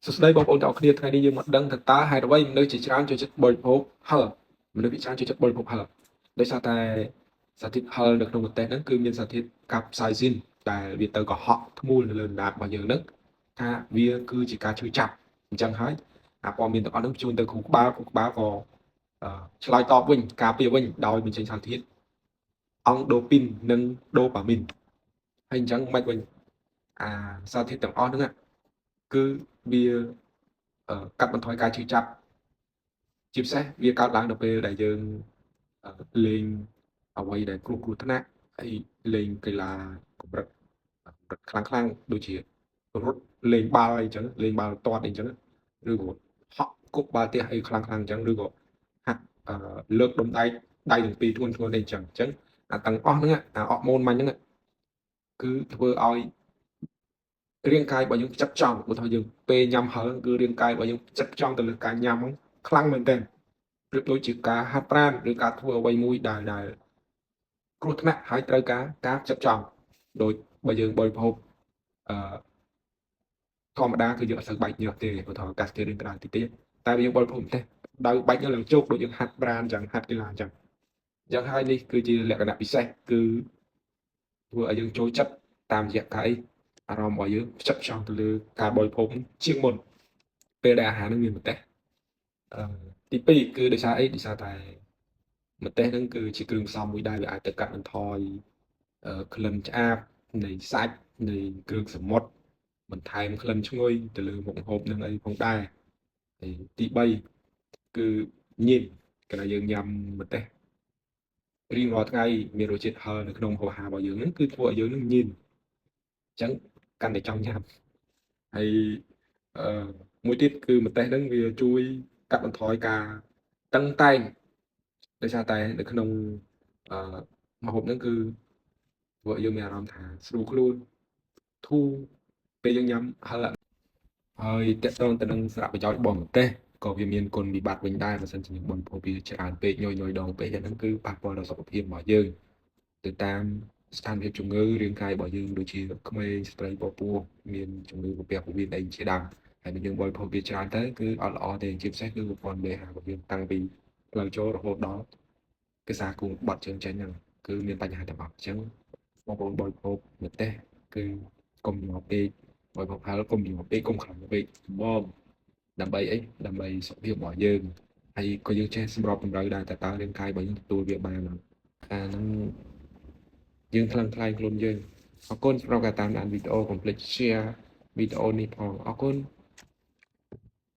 សួស្តីបងប្អូនទាំងអស់គ្នាថ្ងៃនេះយើងមកដឹងថាតើហេតុអ្វីមនុស្សជាច្រើនចូលចិត្តបរិភោគហឹរមនុស្សជាច្រើនចូលចិត្តបរិភោគហឹរដោយសារតែសារធាតុហឹរនៅក្នុងម្ទេសហ្នឹងគឺមានសារធាតុកាប់សាយស៊ីនដែលវាទៅកុហកធ្មូលនៅលើអណ្ដាតរបស់យើងហ្នឹងថាវាគឺជាការឈឺចាប់អញ្ចឹងហើយអាព័ត៌មានទាំងអស់ហ្នឹងបញ្ជូនទៅគ្រូក្បាលគ្រូក្បាលក៏ឆ្លើយតបវិញការពារវិញដោយបញ្ចេញសារធាតុអង់ដូពីននិងដូប៉ាមីនហើយអញ្ចឹងមិនវិញអាសារធាតុទាំងអស់ហ្នឹងគឺវាកាត់បន្ថយការឈឺចាប់ជាពិសេសវាកើតឡើងនៅពេលដែលយើងលេងអ្វីដែលគ្រោះគ្រោះថ្នាក់ហើយលេងកីឡាកម្រិតកម្រិតខ្លាំងខ្លាំងដូចជារត់លេងបាល់អីចឹងលេងបាល់ទាត់អីចឹងឬក៏ហក់គប់បាល់ទះអីខ្លាំងខ្លាំងចឹងឬក៏ហាក់លើកដុំដែកដៃទាំងពីរធ្ងន់ធ្ងរអីចឹងអញ្ចឹងអាទាំងអស់ហ្នឹងអាអរម៉ូនមាញ់ហ្នឹងគឺធ្វើឲ្យរាងកាយរបស់យើងផ្ចិតផ្ចង់ឧទាហរណ៍យើងពេលញ៉ាំហឹរគឺរាងកាយរបស់យើងផ្ចិតផ្ចង់ទៅលើការញ៉ាំហ្នឹងខ្លាំងមែនទែនប្រៀបដូចជាការហាត់ប្រាណឬការធ្វើអ្វីមួយដែលដែលគ្រោះថ្នាក់ហើយត្រូវការការផ្ចិតផ្ចង់ដោយបើយើងបរិភោគអឺធម្មតាគឺយើងអត់សូវបែកញើសទេឧទាហរណ៍អាកាសធាតុរឿងក្តៅតិចតិចតែបើយើងបរិភោគម្ទេសដៅបែកញើសឡើងជោគដូចយើងហាត់ប្រាណចឹងហាត់កីឡាចឹងអញ្ចឹងហើយនេះគឺជាលក្ខណៈពិសេសគឺធ្វើឲ្យយើងចូលចិត្តតាមរយៈការអីអារម្មណ៍របស់យើងផ្ចិតផ្ចង់ទៅលើការបរិភោគជាងមុនពេលដែលអាហារនឹងមានម្ទេសអឺទី2គឺដោយសារអីដោយសារតែម្ទេសហ្នឹងគឺជាគ្រឿងផ្សំមួយដែលវាអាចទៅកាត់បន្ថយក្លិនឆ្អាបនៃសាច់នៃគ្រឿងសមុទ្របន្ថែមក្លិនឈ្ងុយទៅលើមុខម្ហូបនឹងអីផងដែរហើយទី3គឺញៀនកាលណាយើងញ៉ាំម្ទេសរៀងរាល់ថ្ងៃមានរសជាតិហឹរនៅក្នុងម្ហូបអាហាររបស់យើងហ្នឹងគឺធ្វើឲ្យយើងនឹងញៀនអញ្ចឹងកាន់តែចង់ញ៉ាំហើយអឺមួយទៀតគឺម្ទេសហ្នឹងវាជួយកាត់បន្ថយការតឹងតែងដោយសារតែនៅក្នុងអឺម្ហូបហ្នឹងគឺធ្វើឲ្យយើងមានអារម្មណ៍ថាស្រួលខ្លួនធូរពេលយើងញ៉ាំហឹរហើយតកតងទៅនឹងសារៈប្រយោជន៍របស់ម្ទេសក៏វាមានគុណវិបត្តិវិញដែរបើសិនជាយើងបរិភោគវាច្រើនពេកញយញយដងពេកហ្នឹងគឺប៉ះពាល់ដល់សុខភាពរបស់យើងទៅតាមស្ថានភាពជំងឺរាងកាយរបស់យើងដូចជាក្មេងស្ត្រីពពោះមានជំងឺក្រពះពោះវៀនអីជាដើមហើយបើយើងបរិភោគវាច្រើនទៅគឺអត់ល្អទេជាពិសេសគឺប្រព័ន្ធលេហារបស់យើងតាំងពីផ្លូវចូលរហូតដល់កសាគូបត់ជើងចេញហ្នឹងគឺមានបញ្ហាទាំងអស់អញ្ចឹងបងប្អូនបរិភោគម្ទេសគឺកុំញ័រពេកបរិភោគហឹរកុំញ័រពេកកុំខ្លាំងពេកហ្មងដើម្បីអីដើម្បីសុខភាពរបស់យើងហើយក៏យើងចេះសម្របតម្រូវដែរតើតើរាងកាយរបស់យើងទទួលវាបានអត់អាហ្នឹងយើងថ្លឹងថ្លែងខ្លួនយើងអរគុណសម្រាប់ការតាមដានវីដេអូកុំភ្លេច share វីដេអូនេះផងអរគុណ។